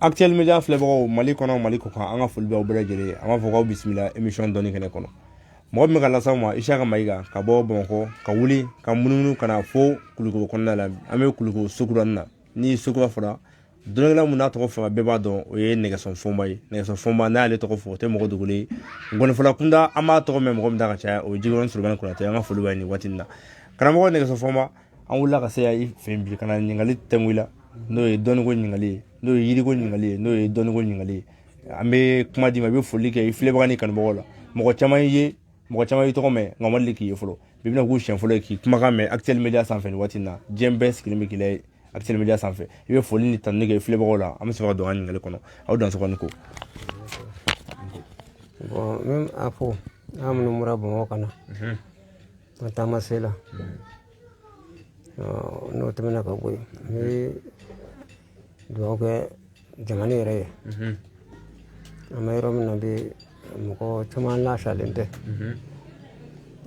Actuel Media filɛbagaw, Mali kɔnɔ, Mali kɔ kan, an ka foli b'aw bɛɛ lajɛlen ye. An b'a fɔ k'aw bisimila émission dɔnni kɛnɛ kɔnɔ. Mɔgɔ min bɛ ka las'aw ma, Isaka Mayiga, ka bɔ Bamakɔ, ka wuli ka munumunu ka na fo Kulukoro kɔnɔna la. An bɛ Kulukoro Sokuranin na. Ni Sokura fɔra, dɔnnikɛla mun n'a tɔgɔ fɔra, bɛɛ b'a dɔn, o ye Nɛgɛsɔn Fɔnba ye. Nɛgɛsɔn Fɔnba, n'a y'ale tɔgɔ fɔ, o tɛ mɔgɔ dogolen ye. Ngɔnifɔla kunda, an b'a tɔgɔ mɛn mɔgɔ min da ka caya, o ye Jikɔrɔni Solomani Konatɛ. An ka foli b'a ye nin waati in na. Karamɔgɔ Nɛgɛsɔn Fɔnba, an wulila ka se yan i fɛ bi ka na ɲininkali tɛngu i la, n'o ye dɔnniko ɲininkali ye, n'o ye yiriko ɲininkali ye, n'o ye dɔnniko ɲininkali ye. An bɛ kuma d'i ma, i bɛ foli kɛ i filɛbaga ni kanubagaw la. Mɔgɔ caman y'i ye, mɔgɔ caman y'i tɔgɔ mɛn, nka ma deli k'i ye fɔlɔ. Bi bɛna k'u siɲɛ fɔlɔ ye k'i kumakan mɛn Actuel Media sanfɛ nin waati in na. Diɲɛ bɛɛ sigilen bɛ k'i lajɛ Actuel Media sanfɛ. I bɛ foli ni tanuni kɛ i filɛbagaw la, an bɛ sɔrɔ ka don an ka ɲininkali kɔnɔ. Aw dansɔgɔ ni ko. Bon, n bɛ a fɔ an minnu bɔra Bamakɔ ka na an taama se la, n'o tɛmɛna ka bɔ yen, n bɛ dugawu kɛ jamana yɛrɛ ye. An bɛ yɔrɔ min na bi, mɔgɔ caman lafiyalen tɛ.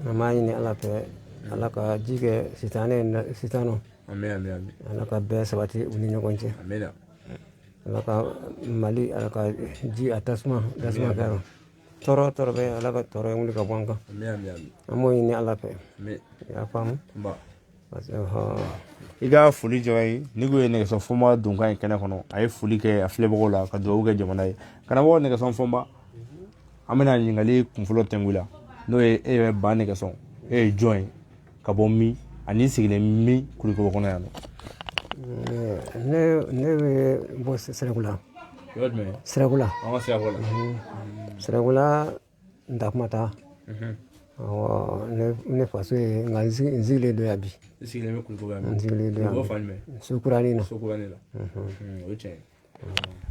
An b'a ɲini Ala fɛ, Ala ka ji kɛ sitanɛ sitanɔ, Ala ka bɛɛ sabati u ni ɲɔgɔn cɛ. Ala ka Mali, Ala ka ji a tasuma tasuma kɛ tɔɔrɔ tɔɔrɔ bɛ, Ala ka tɔɔrɔ in wuli ka bɔ an kan. An b'o ɲini Ala fɛ, i y'a faamu, parce que I ka foli diyara n ye. N'i ko ye Nɛgɛsɔn Fɔnba donkan ye kɛnɛ kɔnɔ, a ye foli kɛ a filɛbagaw la, ka dugawu kɛ jamana ye. Karamɔgɔ Nɛgɛsɔn Fɔnba, an bɛna ɲininkali kunfɔlɔ tɛngu la, n'o ye e yɛrɛ ba Nɛgɛsɔn, e ye jɔn ye, ka bɔ min, ani sigilen min Kulukoro kɔnɔ yan nɔ? Ne bɛ bɔ Sɛrɛkula. Yɔrɔ jumɛn? Sɛrɛkula. An ka sira la. Sɛrɛkula Ntakumata. Awɔ, ne faso ye, nka n sigilen don yan bi. I sigilen bɛ Kulukoro yan? N sigilen don yan. Kulukoro fan jumɛn? Sokuranin na. Sokuranin la, o ye tiɲɛ ye.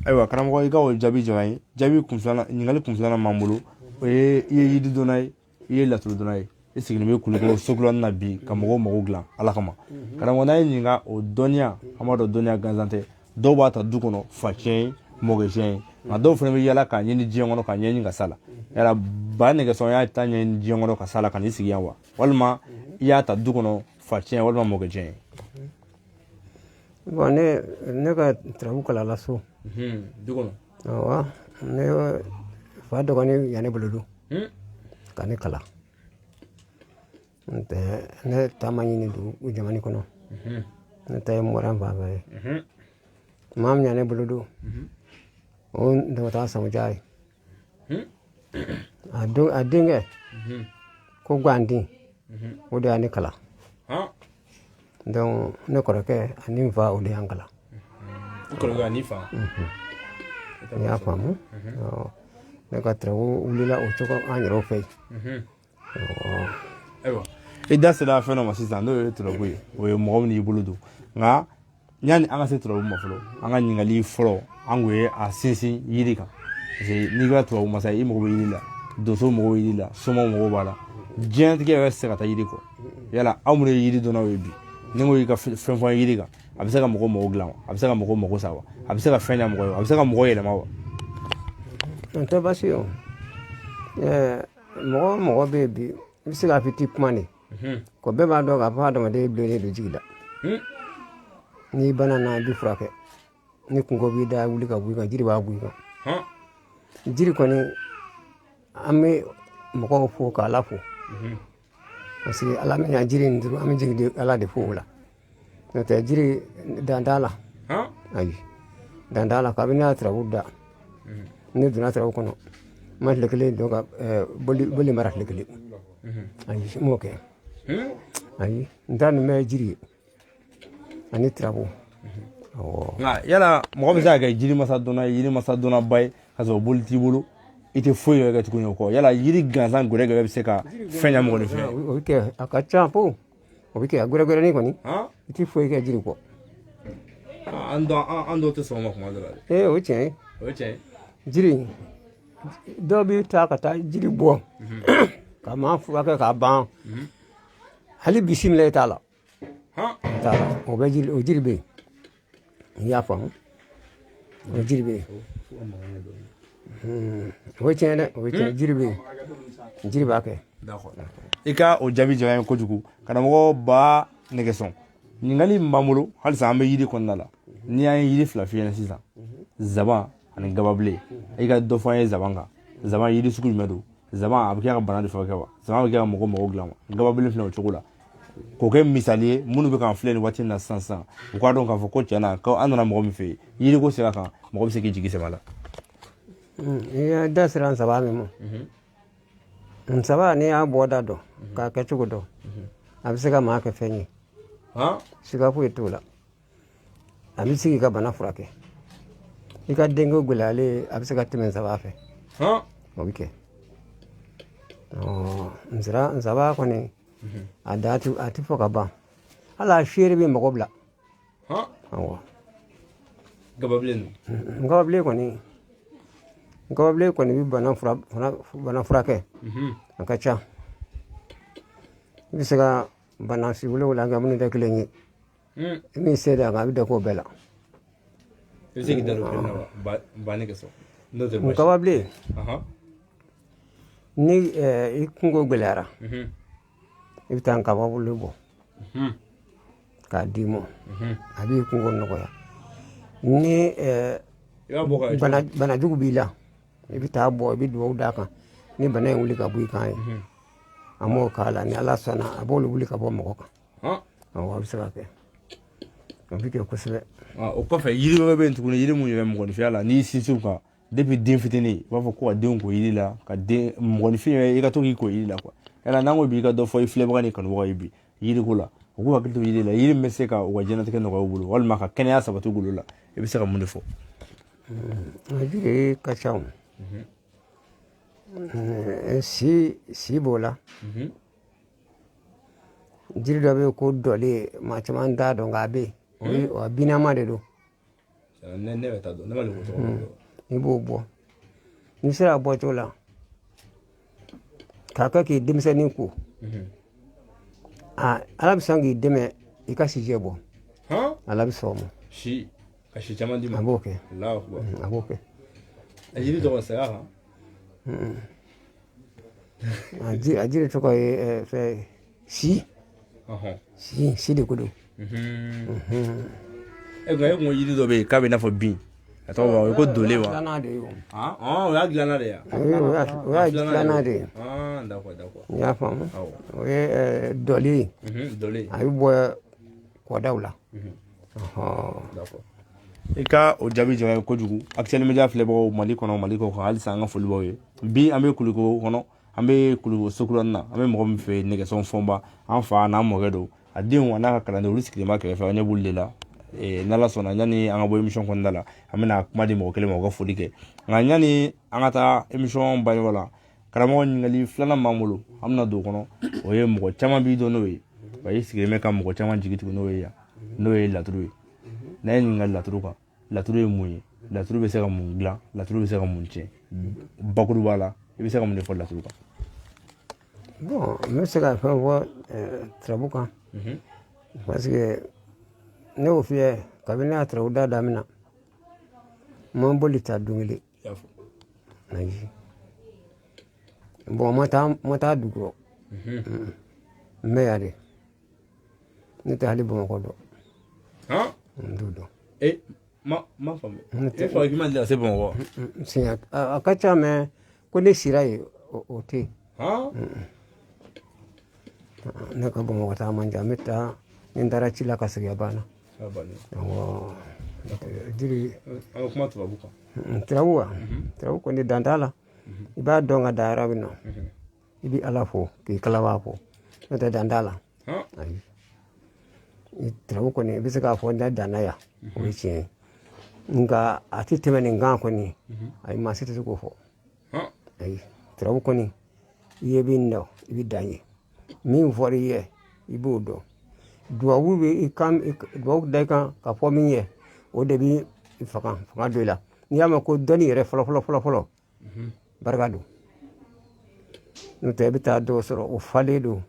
Ayiwa karamɔgɔ, i ka o jaabi diyara n ye. Jaabi kun filanan, ɲininkali kun filanan b'an bolo, o ye i ye yiridonna ye, i ye laturudonna ye, i sigilen bɛ Kulukoro Sokuranin na bi ka mɔgɔw mago dilan Ala kama. Karamɔgɔ, n'a ye ɲininka o dɔnniya, an b'a dɔn dɔnniya gansan tɛ. Dɔw b'a ta du kɔnɔ, fa tiɲɛ ye, mɔkɛ tiɲɛ ye, nka dɔw fana bɛ yala k'a ɲini diɲɛ kɔnɔ, k'a ɲɛɲini ka s'a la. Yala ba Nɛgɛsɔn y'a ta ɲɛɲini diɲɛ kɔnɔ ka s'a la ka n'i sigi yan wa, walima i y'a ta du kɔnɔ, fa tiɲɛ walima mɔkɛ tiɲɛ ye? Bon, ne ka turabu kalala so. Du kɔnɔ? Awɔ, ne fa dɔgɔnin yan ne bolo don ka ne kalan. N tɛ ne ta ma ɲini dugu jamana kɔnɔ, ne ta ye mɔra fan fɛ ye. Maa min yan ne bolo don, o dɔgɔtɔrɔ Samuja ye. A denkɛ ko Ganden, o de y'a ne kalan. Donc ne kɔrɔkɛ ani n fa, o de y'an kalan. I kɔrɔkɛ ani fa? I y'a faamu. Ne ka turabu wulila o cogo an yɛrɛw fɛ yen. Ayiwa, i da sera fɛn dɔ ma sisan, n'o ye turabu ye, o ye mɔgɔ min y'i bolo don. Nka yanni an ka se turabu ma fɔlɔ, an ka ɲininkali fɔlɔ, an kun ye a sinsin yiri kan, parce que n'i kɛra tubabu masa ye, i mago bɛ yiri la, donso mago bɛ yiri la, somaw mago b'a la, diɲɛlatigɛ yɛrɛ tɛ se ka taa yiri kɔ. Yala aw minnu ye yiri dɔnnaw ye bi, ni n ko i ka fɛn fɔ an ye yiri kan, a bɛ se ka mɔgɔ mago dilan wa? A bɛ se ka mɔgɔ mago sa wa? A bɛ se ka fɛn ɲɛ mɔgɔ ye wa? A bɛ se ka mɔgɔ yɛlɛma wa? O tɛ baasi ye o. Mɔgɔ o mɔgɔ bɛ yen bi, i bɛ se k'a fɔ i tɛ kuma de ko bɛɛ b'a dɔn k'a fɔ adamaden bilennen don jigi la. N'i bana na, i bɛ furakɛ. Ni kungo b'i da wuli ka bɔ i kan, jiri b'a bɔ i kan. Jiri kɔni, an bɛ mɔgɔw fo k'Ala fo, parce que Ala min y'a jiri nin turu, an bɛ jigi de Ala de fo o la. N'o tɛ, jiri dan t'a la. Ayi, dan t'a la. Kabini ne y'a turabu da, ne donna turabu kɔnɔ, n ma tile kelen don ka boli mara tile kelen. Ayi, n m'o kɛ. Ayi, n ta nin bɛɛ ye jiri ye ani turabu. Awɔ. Nka yala mɔgɔ bɛ se ka kɛ jirimasa dɔnna ye, yirimasa dɔnnaba ye, ka sɔrɔ boli t'i bolo, i tɛ foyi yɛrɛ kɛ tuguni o kɔ? Yala yiri gansan gɛrɛgɛrɛ bɛ se ka fɛn ɲɛ mɔgɔninfin ye? O bɛ kɛ, a ka ca po, o bɛ kɛ a gɛrɛgɛrɛnin kɔni, i tɛ foyi kɛ jiri kɔ. An dɔw tɛ sɔn o ma kuma dɔ la dɛ. Ee, o ye tiɲɛ ye. O ye tiɲɛ ye. Jiri dɔw bɛ taa ka taa jiri bɔ ka maa furakɛ k'a ban, hali bisimila i t'a la, i t'a la. O bɛ jiri, o jiri bɛ yen, i y'a faamu, o jiri bɛ yen. O ye tiɲɛ dɛ, o ye tiɲɛ. Jiri bɛ yen, jiri b'a kɛ. I ka o jaabi diyara n ye kojugu, karamɔgɔ ba Nɛgɛsɔn. Ɲininkali min b'an bolo halisa, an bɛ yiri kɔnɔna la. N'i y'an ye yiri fila f'i ɲɛna sisan, Zaban ani gababilen, i ka dɔ fɔ an ye zaban kan. Zaban yiri sugu jumɛn don? Zaban a bɛ kɛ ka bana de furakɛ wa? Zaban bɛ kɛ ka mɔgɔ mago dilan wa? Gababilen filɛ o cogo la, k'o kɛ misali ye minnu bɛ k'an filɛ nin waati in na sisan sisan, u k'a dɔn k'a fɔ ko tiɲɛ na ko an nana mɔgɔ min fɛ yen yiriko sira kan, mɔgɔ bɛ se k'i jigi sɛmɛ a la. I da sera nsaban min ma, nsaban n'i y'a bɔda dɔn k'a kɛcogo dɔn, a bɛ se ka maa kɛ fɛn ye, siga foyi t'o la. A bɛ se k'i ka bana furakɛ, i ka denko gɛlɛyalen, a bɛ se ka tɛmɛ nsaban fɛ, o bɛ kɛ. Nsira nsaban kɔni, a da a tɛ fɔ ka ban, hali a feere bɛ mɔgɔ bila. Awɔ. Gababilen? Gababilen kɔni, gababilen kɔni bɛ bana furakɛ, a ka ca. I bɛ se ka bana si wolonwula kɛ minnu tɛ kelen ye. I min se da kan, a bɛ dɔ k'o bɛɛ la. I bɛ se k'i da don kelen na wa? Banni kɛ sɔn n'o tɛ baasi. Gababilen, ni i kunko gɛlɛyara, i bɛ taa nkababulu bɔ k'a d'i ma, a b'i kunko nɔgɔya. Ni bana jugu b'i la, i bɛ taa bɔ, i bɛ dugawu d'a kan ni bana in wuli ka bɔ i kan ye. An b'o k'a la, ni Ala sɔnna, a b'olu wuli ka bɔ mɔgɔ kan. Awɔ, a bɛ se ka kɛ, o bɛ kɛ kosɛbɛ. O kɔfɛ, yiri wɛrɛ bɛ yen tuguni, yiri mun yɛrɛ mɔgɔninfinya la n'i sinsin o kan depuis den fitinin, i b'a fɔ ko ka denw ko yiri la, ka den mɔgɔninfin yɛrɛ i ka to k'i ko yiri la quoi. Yala n'an ko bi i ka dɔ fɔ i filɛbaga ni kanubaga ye bi yiriko la, u k'u hakili to yiri la, yiri min bɛ se ka u ka diɲɛlatigɛ nɔgɔya u bolo walima ka kɛnɛya sabati u bolo la, i bɛ se ka mun de fɔ? Jiri ka ca o. Si b'o la. Jiri dɔ bɛ yen ko dɔlen, maa caman t'a dɔn, nka a bɛ yen, o ye o binama de don. Ne bɛ taa dɔn, ne ma deli k'o tɔgɔ dɔn. I b'o bɔ, n'i sera a bɔcogo la k'a kɛ k'i denmisɛnnin ko, Ala bɛ sɔn k'i dɛmɛ i ka sijɛ bɔ. Ala bɛ sɔn o ma. Si ka si caman d'i ma. A b'o kɛ. A b'o kɛ. A jiri tɔgɔ, segin a kan. A jiri tɔgɔ ye fɛn si si si de ko don. E ko e ko yiri dɔ bɛ yen k'a bɛ i n'a fɔ bin, a tɔgɔ b'a ko dole wa? Filanan de ye o. O y'a dilanna de ye. O y'a dilanna de ye. D'accord, d'accord. I y'a faamu? O ye dɔli ye. Dɔli. A bɛ bɔ kɔdaw la. D'accord. I ka o jaabi diyara n ye kojugu. Actuel Media filɛbagaw Mali kɔnɔ, Mali kɔ kan, halisa an ka foli b'aw ye. Bi an bɛ Kulukoro kɔnɔ, an bɛ Kulukoro sokurani na, an bɛ mɔgɔ min fɛ yen, nɛgɛsɔn fɔnba, an fa n'an mɔkɛ don, a denw a n'a ka kalandenw, olu sigilen b'a kɛrɛfɛ, an ɲɛ b'olu de la. N'Ala sɔnna, yanni an ka bɔ émission kɔnɔna la, an bɛna kuma di mɔgɔ kelen ma, o ka foli kɛ. Nka yanni an ka taa émission banyɔrɔ la, karamɔgɔ, ɲininkali filanan b'an bolo, an bɛna don o kɔnɔ. O ye mɔgɔ caman b'i dɔn n'o ye wa, i sigilen bɛ ka mɔgɔ caman jigi tugu n'o ye yan, n'o ye laturu ye. N'a ye ɲininkali laturu kan, laturu ye mun ye? Laturu bɛ se ka mun dilan? Laturu bɛ se ka mun tiɲɛ? Bakuruba la, i bɛ se ka mun de fɔ laturu kan? Bon, n bɛ se ka fɛn fɔ turabu kan, parce que ne y'o f'i ye, kabini ne y'a turabu da daminɛ, n ma boli ta don kelen. Ayi, bon, n ma taa dugu rɔ, n bɛ yan de, ne tɛ hali Bamakɔ dɔn. N t'o dɔn. E ma faamu, e fa k'i ma deli ka se Bamakɔ? Siɲɛ a ka ca, mɛ ko ne sira yen, o tɛ yen. Ne ka Bamakɔ taa man jan, n bɛ taa ni n taara ci la ka segin, a banna. Awɔ, jiri. An bɛ kuma tubabu kan. Turabu wa, turabu kɔni dan t'a la. I b'a dɔn ka da yɔrɔ min na, i bɛ Ala fo k'i kalaba fo, n'o tɛ dan t'a la. Ayi, turabu kɔni, i bɛ se k'a fɔ ne danna yan, o ye tiɲɛ ye, nka a tɛ tɛmɛ nin kan kɔni. Ayi, maa si tɛ se k'o fɔ. Ayi, turabu kɔni, i ye min dɔn, i bɛ dan ye min fɔra i ye, i b'o dɔn. Duwawu bɛ i kan, duwawu da i kan ka fɔ min ye, o de bɛ fanga fanga don i la. N'i y'a mɛn ko dɔnni yɛrɛ fɔlɔ fɔlɔ fɔlɔ fɔlɔ, barika don. N'o tɛ, i bɛ taa dɔw sɔrɔ, o falen don,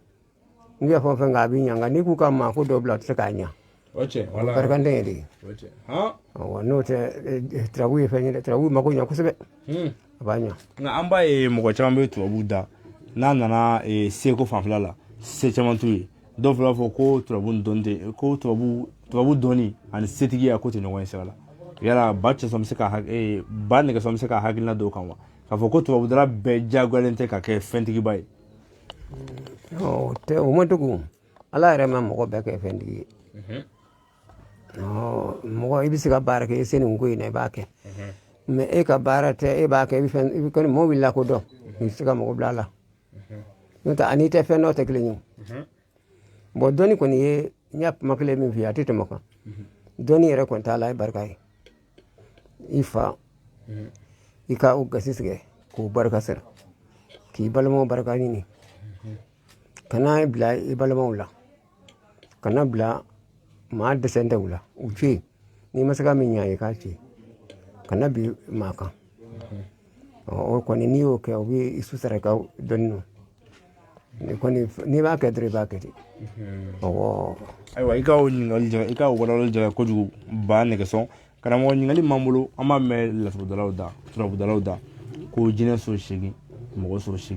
n'i y'a fɔ fɛn k'a bɛ ɲa, nka n'i k'u ka maa ko dɔ bila, o tɛ se k'a ɲa. Barikanden ye de ye. Awɔ, n'o tɛ, turabu ye fɛn ye dɛ, turabu mako ɲa kosɛbɛ, a b'a ɲa. Nka an b'a ye mɔgɔ caman bɛ tubabu da, n'a nana seko fanfɛla la, se caman t'u ye. Dɔw fana b'a fɔ ko turabu dɔnni tɛ, ko tubabu dɔnni ani setigiya ko tɛ ɲɔgɔn ye sira la. Yala ba cɛsɔn bɛ se ka ba nɛgɛsɔn bɛ se ka hakilina dɔw kan wa, k'a fɔ ko turabudala bɛɛ diyagoyalen tɛ ka kɛ fɛntigiba ye? O tɛ, o ma tugu. Ala yɛrɛ ma mɔgɔ bɛɛ kɛ fɛntigi ye. Mɔgɔ i bɛ se ka baara kɛ, i se nin ko in na, i b'a kɛ, mais e ka baara tɛ, e b'a kɛ, i bɛ fɛn, i bɛ kɔni mɔgɔw b'i lakodɔn, i bɛ se ka mɔgɔ bila a la. N'o tɛ, ani tɛ fɛn dɔ tɛ kelen ye. Bon, dɔnni kɔni ye, n y'a kuma kelen min f'i ye, a tɛ tɛmɛ o kan. Dɔnni yɛrɛ kɔni t'a la, ye barika ye. I fa, i ka o gasi tigɛ k'o barika sara, k'i balimaw barika ɲini, kana bila i balimaw la, kana bila maa dɛsɛ tɛ u la, u to yen. N'i ma se ka min ɲa ye, k'a to yen, kana bi maa kan. O kɔni, n'i y'o kɛ, o bɛ i sutara i ka dɔnni nɔ. Ni kɔni n'i b'a kɛ dɔrɔn, i b'a kɛ ten. Awɔ. Ayiwa, i ka o ɲininkali jara, i ka o walawalali jara kojugu, ba nɛgɛsɔn. Karamɔgɔ, ɲininkali m'an bolo, an b'a mɛn laturudalaw da, turabudalaw da, ko jinɛ so 8, mɔgɔ so 8,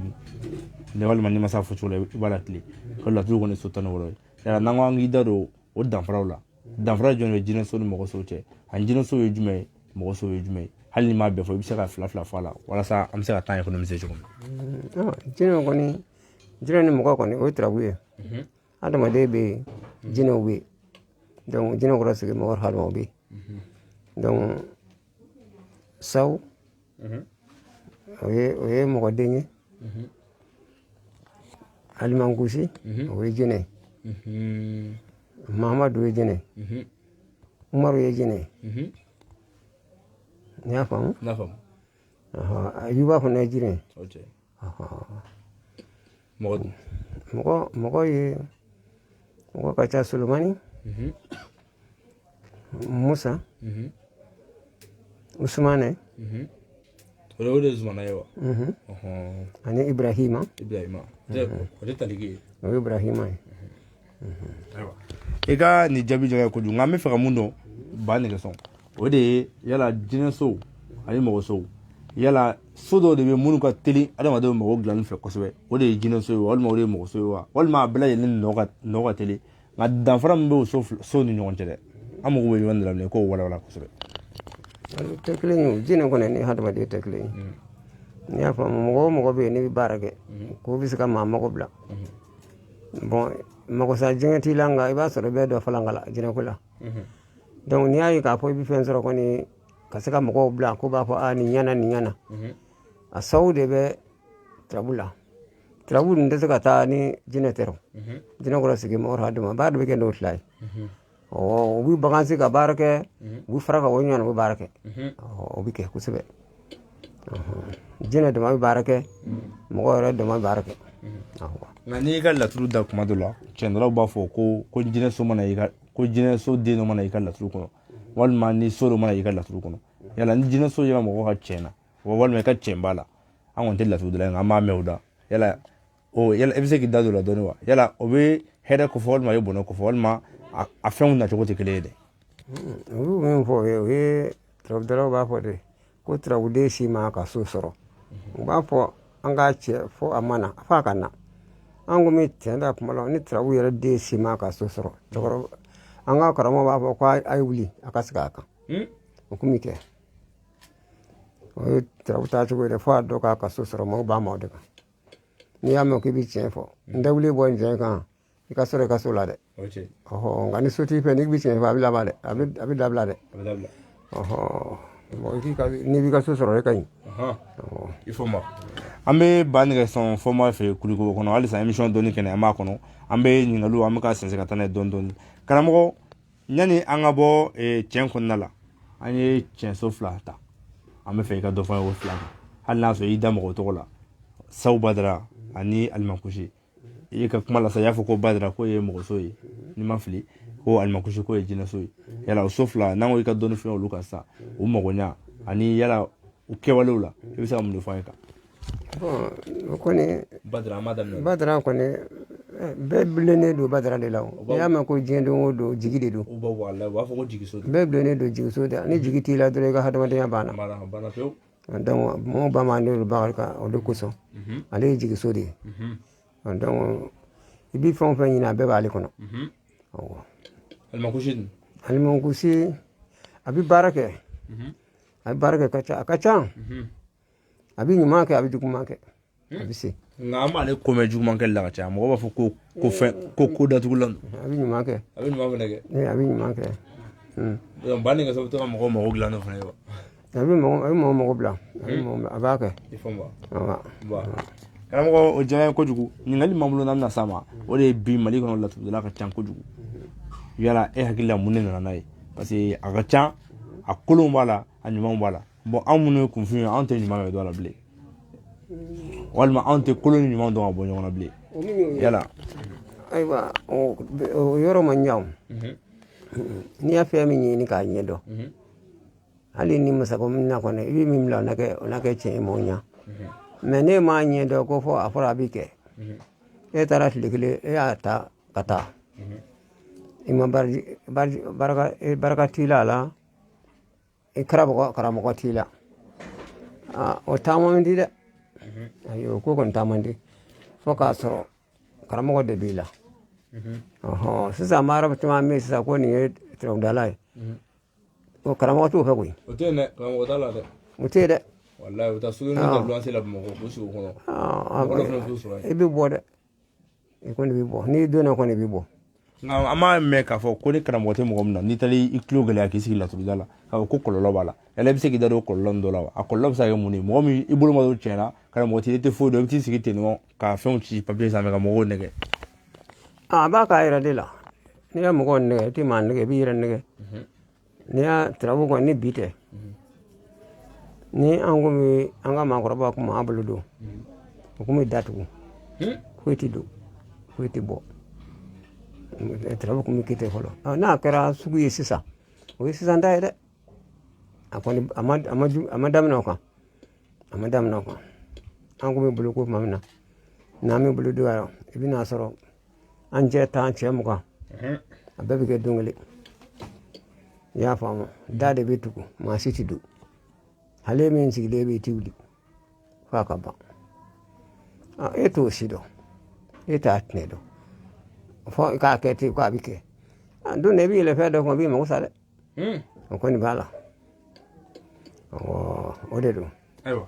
ne walima n'i ma se a fɔcogo la, i b'a la tile ko laturu kɔni so 16 ye. Yala n'an ko an k'i da don o danfaraw la, danfara jumɛn bɛ jinɛ so ni mɔgɔ so cɛ, ani jinɛ so ye jumɛn ye, mɔgɔ so ye jumɛn ye? Hali n'i m'a bɛɛ fɔ, i bɛ se ka fila fila fɔ a la, walasa an bɛ se ka temps économiser cogo min. Jinɛ kɔni, jinɛ ni mɔgɔ kɔni, o ye turabu ye. Adamaden bɛ yen, jinɛw bɛ yen. Donc jinɛ kɔrɔ sigi mɔgɔ hadamaw bɛ yen. Donc saw, o ye mɔgɔden ye. Alimankusi, o ye jinɛ ye. Mahamadu ye jinɛ ye. Umaru ye jinɛ ye. N'i y'a faamu? N'a faamu. Ayuba fana ye jinɛ ye. Mɔgɔ Mɔgɔ ye, mɔgɔ ka ca: Solomani, Musa, Usumane. O de ye Zumana ye wa? Ani Ibrahima. Ibrahima o tɛ taliki ye? O ye Ibrahima ye. Ayiwa, i ka nin jaabi jara kojugu, nka an bɛ fɛ ka mun dɔn, ba nɛgɛsɔn, o de ye yala jinɛsow ani mɔgɔsow, yala so dɔw de bɛ minnu ka teli adamadenw mago dilanni fɛ kosɛbɛ, o de ye jinɛso ye wa, walima o de ye mɔgɔso ye wa, walima a bɛɛ lajɛlen nɔ ka teli? Nka danfara min bɛ o so ni ɲɔgɔn cɛ dɛ, an mago bɛ ɲɔgɔn de la bilen k'o walawala kosɛbɛ. Tɛ kelen ye o. Jinɛ kɔni ni hadamaden tɛ kelen ye. N'i y'a faamu, mɔgɔ o mɔgɔ bɛ yen, n'i bɛ baara kɛ k'o bɛ se ka maa mago bila, bon, mago sa jɛngɛ t'i la, nka i b'a sɔrɔ i bɛ dɔ falan la jinɛko la. Donc n'i y'a ye k'a fɔ i bɛ fɛn sɔrɔ kɔni, ka se ka mɔgɔw bila ko b'a fɔ a nin ɲɛna, nin ɲɛna, a sababu de bɛ turabu la. Turabu dun tɛ se ka taa ni jinɛ tɛ. Jinɛ kɔrɔ sigi mɔgɔ hadama baara de bɛ kɛ n'o tila ye. U bɛ bagan se ka baara kɛ, u bɛ fara ka bɔ ɲɔgɔn na, u bɛ baara kɛ, o bɛ kɛ kosɛbɛ. Jinɛ dama bɛ baara kɛ, mɔgɔ yɛrɛ dama bɛ baara kɛ. Nka n'i y'i ka laturu da kuma dɔ la, cɛndalaw b'a fɔ ko jinɛso mana i ka, ko jinɛso den dɔ mana i ka laturu kɔnɔ, walima ni so dɔ mana i ka laturu kɔnɔ. Yala ni jinɛso yera mɔgɔ ka cɛn na, walima i ka cɛn b'a la, an kɔni tɛ laturu dala ye, nka an b'a mɛn o da. Yala o, yala i bɛ se k'i da don o la dɔɔni wa? Yala o bɛ hɛrɛ kofɔ, walima a bɛ bɔnɛ kofɔ, walima a fɛnw nacogo tɛ kelen ye dɛ? Olu min fɔ o ye, o ye turabudalaw b'a fɔ de ko turabuden si ma ka so sɔrɔ. U b'a fɔ an k'a cɛ fo a ma na, f'a ka na. An ko min tiɲɛ da kuma la, ni turabu yɛrɛ den si ma ka so sɔrɔ, cɛkɔrɔba, an ka karamɔgɔ b'a fɔ ko a ye wuli a ka sigi a kan. O kun bɛ kɛ, o ye turabu taacogo ye dɛ. Fo a dɔ k'a ka so sɔrɔ, maaw b'a ma o de kan. N'i y'a mɛn k'i bɛ tiɲɛ fɔ, n tɛ wuli bɔ n tiɲɛ kan, i ka sɔrɔ i ka so la dɛ. Ɔhɔ, nka ni so t'i fɛ, n'i bɛ tiɲɛ fɔ, a bɛ laban dɛ, a bɛ dabila dɛ. Ɔhɔ, bon, k'i ka n'i b'i ka so sɔrɔ, e ka ɲi. I fɔ ma, an bɛ ba nɛgɛsɔn fɔma fɛ Kulukoro kɔnɔ halisa. Émission dɔɔni kɛnɛ an b'a kɔnɔ, an bɛ ɲininkaliw, an bɛ ka sɛnsɛn ka taa n'a ye dɔɔni dɔɔni. Karamɔgɔ, yanni an ka bɔ tiɲɛ kɔnɔna la, an ye tiɲɛso fila ta, an bɛ fɛ i ka dɔ fɔ an ye o fila kan, hali n'a sɔrɔ i da mɔgɔ tɔgɔ la, Sawu Badara ani Alimakusi. I ka kuma la sa, i y'a fɔ ko Badara ko ye mɔgɔso ye, n'i ma fili, ko Alimakusi ko ye jinɛso ye. Yala o so fila, n'an ko i ka dɔɔni fɛn olu kan sisan, u mago ɲa ani yala u kɛwalew la, i bɛ se ka mun de fɔ an ye kan? Bon, o kɔni Badara, an b'a daminɛ. Badara kɔni, bɛɛ bilennen don Badara de la. O n'i y'a mɛn ko diɲɛ don o don, jigi de don. U b'a wala, u b'a fɔ ko jigiso. Bɛɛ bilennen don jigiso de. Ni jigi t'i la dɔrɔn, i ka hadamadenya banna. Banna pewu. Donc mɔgɔw ba ma ne don bakari kan, o de kosɔn ale ye jigiso de ye. Donc i bi fɛn o fɛn ɲini, a bɛɛ b'ale kɔnɔ. Awɔ. Alimakusi dun? Alimakusi, a bɛ baara kɛ. A bɛ baara kɛ ka ca, a ka ca. A bɛ ɲuman kɛ, a bɛ juguman kɛ, a bɛ se. Nka an b'ale ko mɛn juguman kɛli la ka caya, mɔgɔ b'a fɔ ko ko fɛn ko ko datugulan don. A bɛ ɲuman kɛ. A bɛ ɲuman fana kɛ. A bɛ ɲuman kɛ. Donc ba nɛgɛso bɛ to ka mɔgɔw mago dilan n'o fana ye wa? A bɛ mɔgɔ mago bila, a bɛ mɔgɔ, a b'a kɛ. I faamu wa? Karamɔgɔ, o diyara n ye kojugu. Ɲininkali min b'an bolo n'an bɛna s'a ma, o de ye bi Mali kɔnɔ laturudala ka ca kojugu. Yala e hakili la mun de nana n'a ye? Parce que a ka ca, a kolonw b'a la, a ɲumanw b'a la. Bon, anw minnu ye kunfin ye, anw tɛ ɲuman yɛrɛ dɔn a la bilen, walima anw tɛ kolon ni ɲuman dɔn ka bɔ ɲɔgɔn na bilen. Yala? Ayiwa, o yɔrɔ ma ɲa o. N'i y'a fɛn min ɲini k'a ɲɛ dɔn, hali ni masako min na kɔni, i bɛ min bila o na kɛ tiɲɛ ye mɔgɔ ɲɛ. Mais ne m'a ɲɛ dɔn ko fɔ a fɔra a bɛ kɛ. E taara tile kelen, e y'a ta ka taa, i ma barika t'i la a la, i karamɔgɔ t'i la, o taama man di dɛ. Ayi, o ko kɔni taa man di fo k'a sɔrɔ karamɔgɔ de b'i la. Sisan maa caman bɛ sisan ko nin ye turabudala ye, o karamɔgɔ t'o fɛ koyi. O tɛ yen dɛ, karamɔgɔ t'a la dɛ. O tɛ yen dɛ. Walayi, u bɛ taa soden ta luwanse la Bamakɔ k'u sigi o kɔnɔ. Mɔgɔ dɔ fana t'u sɔrɔ yen. I bɛ bɔ dɛ, i kɔni bɛ bɔ, n'i donna kɔni i bɛ bɔ. Nka an b'a mɛn k'a fɔ ko ni karamɔgɔ tɛ mɔgɔ min na, n'i taara i tulo gɛlɛya k'i sigi laturuda la, k'a fɔ ko kɔlɔlɔ b'a la. Yala i bɛ se k'i da don kɔlɔlɔ nin dɔ la wa? A kɔlɔlɔ bɛ se ka kɛ mun ye? Mɔgɔ min i bolo ma don tiɲɛ na, karamɔgɔ t'i la, i tɛ foyi dɔn, i bɛ t'i sigi ten dɔrɔn ka fɛnw ci papiye sanfɛ ka mɔgɔw nɛgɛ. A b'a k'a yɛrɛ de la. N'i ye mɔgɔw nɛgɛ, i tɛ maa nɛgɛ, i b'i yɛrɛ nɛgɛ. N'i y'a turabu kɔni ni bi tɛ, ni an ko bɛ an ka maakɔrɔbaw kun b'an bolo don, o kun bɛ datugu, foyi tɛ don, foyi tɛ bɔ. Turabu kun bɛ kɛ ten fɔlɔ. N'a kɛra sugu ye sisan, o ye sisan ta ye dɛ. A kɔni a ma daminɛ o kan, a ma daminɛ o kan. An kun bɛ boloko tuma min na, n'an bɛ bolo don yan, i bɛn'a sɔrɔ an cɛ 10, cɛ 20, a bɛɛ bɛ kɛ don kelen. I y'a faamu? Da de bɛ tugu, maa si tɛ don. Ale min sigilen bɛ, i tɛ wuli f'a ka ban. E t'o si dɔn, e t'a tiɲɛ dɔn, fo k'a kɛ ten k'a bɛ kɛ. Don dɔ i bɛ yɛlɛ fɛn dɔ kan, o b'i mago sa dɛ. O kɔni b'a la, o de don. Ayiwa,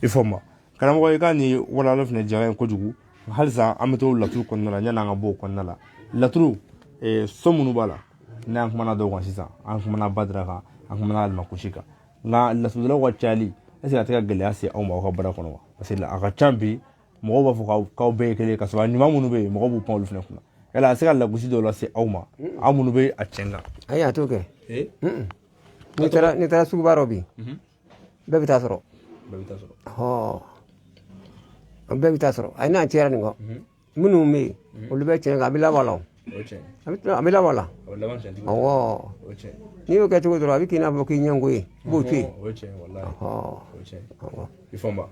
i faamu karamɔgɔ, i ka nin walawala fana diyara n ye kojugu. Halisa an bɛ to laturu kɔnɔna la, yanni an ka bɔ o kɔnɔna la, laturu so minnu b'a la, n'an kumana dɔw kan sisan, an kumana Badara kan, an kumana Alimakusi kan, nka laturudalaw ka cayali, est ce que a tɛ ka gɛlɛya se aw ma aw ka baara kɔnɔ wa? Parce que a ka ca bi, mɔgɔw b'a fɔ k'aw bɛɛ ye kelen, ka sɔrɔ a ɲuman minnu bɛ yen, mɔgɔw b'u pan olu fana kunna. Yala a se ka lagosi dɔw lase aw ma, aw minnu bɛ a tiɲɛ kan? Ayi, a t'o kɛ. N'i taara suguba rɔ bi, bɛɛ bɛ taa sɔrɔ. Bɛɛ bɛ taa sɔrɔ. Bɛɛ bɛ taa sɔrɔ. Ayi, n'a cayara nin kɔ, minnu bɛ yen, olu bɛ tiɲɛ kan, a bɛ laban la. A bɛ laban la. Awɔ, n'i y'o kɛ cogo dɔrɔn, a bɛ k'i n'a fɔ k'i ɲɛngo ye, i b'o to yen. I faamu.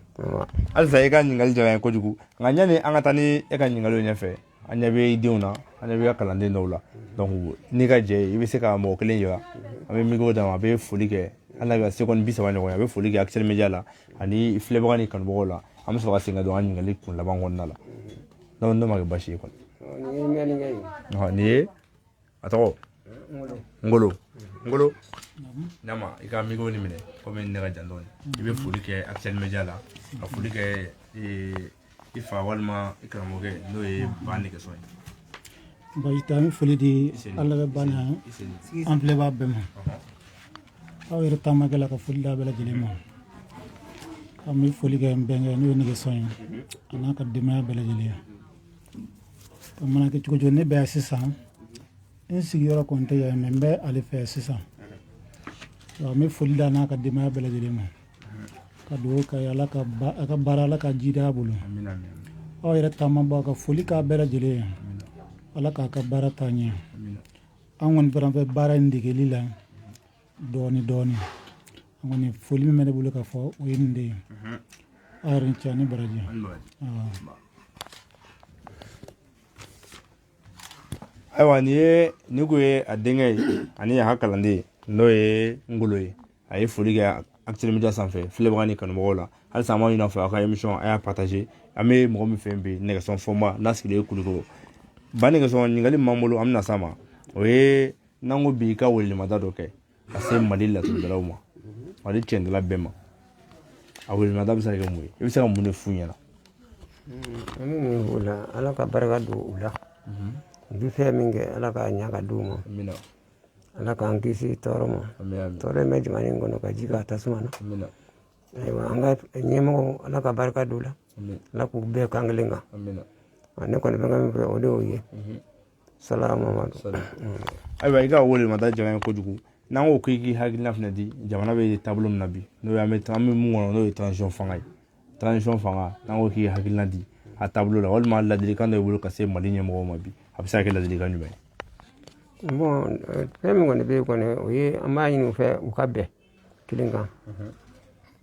Halisa i ka ɲininkali diyara n ye kojugu, nka yanni an ka taa ni e ka ɲininkaliw ɲɛfɛ, an ɲɛ bɛ i denw na, an ɲɛ bɛ i ka kalanden dɔw la. Donc n'i ka jɛ ye, i bɛ se ka mɔgɔ kelen yira, an bɛ micro d'a ma, a bɛ foli kɛ, hali n'a bɛ seconde 30 ɲɔgɔn ye, a bɛ foli kɛ Actuel Media la ani filɛbaga ni kanubagaw la. An bɛ sɔrɔ ka segin ka don an ɲininkali kun laban kɔnɔna la. Donc n'o ma kɛ baasi ye kɔni. Nin ye a tɔgɔ Ngolo. Ngolo, Nama, i ka micro nin minɛ komi ne ka jan dɔɔni. I bɛ foli kɛ Actuel Media la, ka foli kɛ i fa walima i karamɔgɔkɛ n'o ye Ba Nɛgɛsɔn ye. Baasi tɛ, an bɛ foli di an lamɛnbaa ni an filɛbaa bɛɛ ma. Aw yɛrɛ taamakɛla, ka foli d'a bɛɛ lajɛlen ma. An bɛ foli kɛ n bɛnkɛ n'o ye Nɛgɛsɔn ye, a n'a ka denbaya bɛɛ lajɛlen ye. A mana kɛ cogo cogo, ne bɛ yan sisan, n sigiyɔrɔ kɔni tɛ yan, mais n bɛ ale fɛ sisan. An bɛ foli d'a n'a ka denbaya bɛɛ lajɛlen ma, ka dugawu k'a ye, Ala ka a ka baara, Ala ka jidi a bolo. Aw yɛrɛ taamabaa, ka foli k'a bɛɛ lajɛlen ye, Ala k'a ka baara taa ɲɛ. An kɔni fana bɛ baara in degeli la dɔɔni dɔɔni. An kɔni, foli min bɛ ne bolo ka fɔ, o ye nin de ye. Aw yɛrɛ ni ce ani baraji. Ayiwa, nin ye nin kun ye a denkɛ ye ani a ka kalanden n'o ye Ngolo ye. A ye foli kɛ Actuel Media sanfɛ filɛbaga ni kanubagaw la. Halisa an b'a ɲini aw fɛ, aw ka émission a y'a partager. An bɛ mɔgɔ min fɛ bi, Nɛgɛsɔn Fɔnba, n'a sigilen ye Kulukoro. Ba Nɛgɛsɔn, ɲininkali min b'an bolo, an bɛna s'a ma, o ye n'an ko bi i ka welelemada dɔ kɛ ka se Mali laturudalaw ma. Mali tiɲɛdala bɛɛ ma, a welemada bɛ se ka kɛ mun ye? I bɛ se ka mun de f'u ɲɛna? An bɛ min f'u la, Ala ka barika don u la. U bɛ fɛn min kɛ, Ala k'a ɲɛ ka d'u ma. Ala k'an kisi tɔɔrɔ ma. Tɔɔrɔ in bɛ jamana in kɔnɔ ka ji k'a tasuma na. Ayiwa, an ka ɲɛmɔgɔw, Ala ka barika don u la. Ala k'u bɛɛ kan kelen kan. Ne kɔni bɛ ka min fɛ, o de y'o ye. Salamu. Ayiwa, i ka welemada diyara n ye kojugu. N'an ko k'i k'i hakilina fana di, jamana bɛ taabolo min na bi, n'o ye an bɛ mun kɔnɔ, n'o ye transition fanga ye, transition fanga, n'an ko k'i hakilina di a taabolo la, walima ladilikan dɔ b'i bolo ka se Mali ɲɛmɔgɔw ma bi, a bɛ se ka kɛ ladilikan jumɛn ye? Bon, fɛn min kɔni bɛ yen kɔni, o ye an b'a ɲini u fɛ, u ka bɛn kelen kan.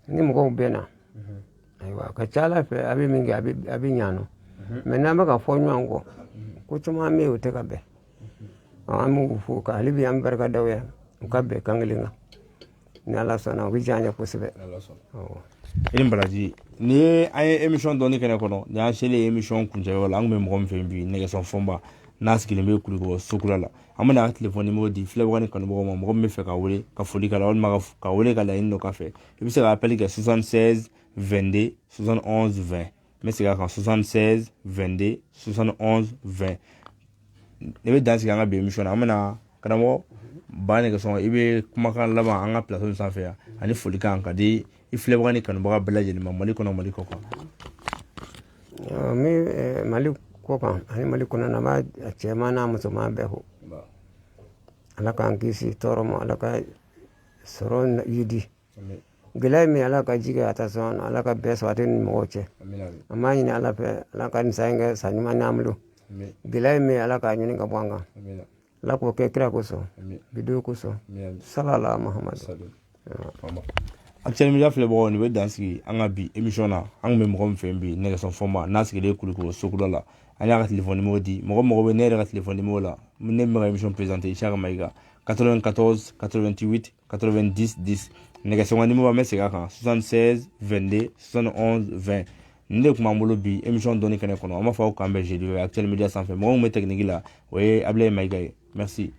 Ni mɔgɔw bɛnna, ayiwa, a ka ca Ala fɛ, a bɛ min kɛ, a bɛ ɲa nɔ. Mɛ n'an bɛ ka fɔ ɲɔgɔn kɔ, ko caman bɛ yen, o tɛ ka bɛn. An b'u fo ka hali bi an bɛ barika da u ye, u ka bɛn kan kelen kan. Ni Ala sɔnna, u bɛ diya an ye kosɛbɛ. I ni baraji. Nin ye an ye émission dɔɔni kɛnɛ kɔnɔ. Nin y'an selen émission kuncɛyɔrɔ la. An kun bɛ mɔgɔ min fɛ bi, Nɛgɛsɔn Fɔnba, n'a sigilen bɛ Kulukɔrɔ Sokura la. An bɛna a ka telefɔni numéro di filɛbaga ni kanubagaw ma. Mɔgɔ min bɛ fɛ ka wele ka foli k'a la, walima ka wele ka laɲini dɔ k'a fɛ, i bɛ se ka appel kɛ 76 22 71 20. N bɛ segin a kan, 76 22 71 20. Ne bɛ dan sigi an ka bi émission na. An bɛna karamɔgɔ ba Nɛgɛsɔn, i bɛ kumakan laban an ka plateau sanfɛ yan, ani folikan ka di i filɛbaga ni kanubaga bɛɛ lajɛlen ma, Mali kɔnɔ, Mali kɔ kan. N bɛ Mali kɔ kan ani Mali kɔnɔ na, n b'a cɛman n'a musoman bɛɛ fo. Ala k'an kisi tɔɔrɔ ma, Ala ka sɔrɔ yidi. Gɛlɛya min, Ala ka ji kɛ a tasuma na, Ala ka bɛɛ sabati ni mɔgɔw cɛ. An b'a ɲini Ala fɛ, Ala ka nin san in kɛ san ɲuman y'an bolo. Gɛlɛya min, Ala k'a ɲini ka bɔ an kan. Ala k'o kɛ kira kosɔn, bido kosɔn, salala Muhamadu. Actuel Media filɛbagaw, nin bɛ dan sigi an ka bi émission na. An kun bɛ mɔgɔ min fɛ bi, Nɛgɛsɔn Fɔnba, n'a sigilen Kulukɔrɔ Sokura la. An y'a ka téléphone numéro di. Mɔgɔ mɔgɔ bɛ ne yɛrɛ ka téléphone numéro la, ne bɛ ka émission présenter, Isaka Mayiga, 94 88 90 10. Nɛgɛsɔn ka numéro, an bɛ segin a kan, 76 22 71 20. Nin de tun b'an bolo bi émission dɔɔni kɛnɛ kɔnɔ. An b'a fɔ aw k'an bɛn jeudi wɛrɛ Actuel Media sanfɛ. Mɔgɔ min bɛ technique la, o ye Ablaye Mayiga ye. Merci.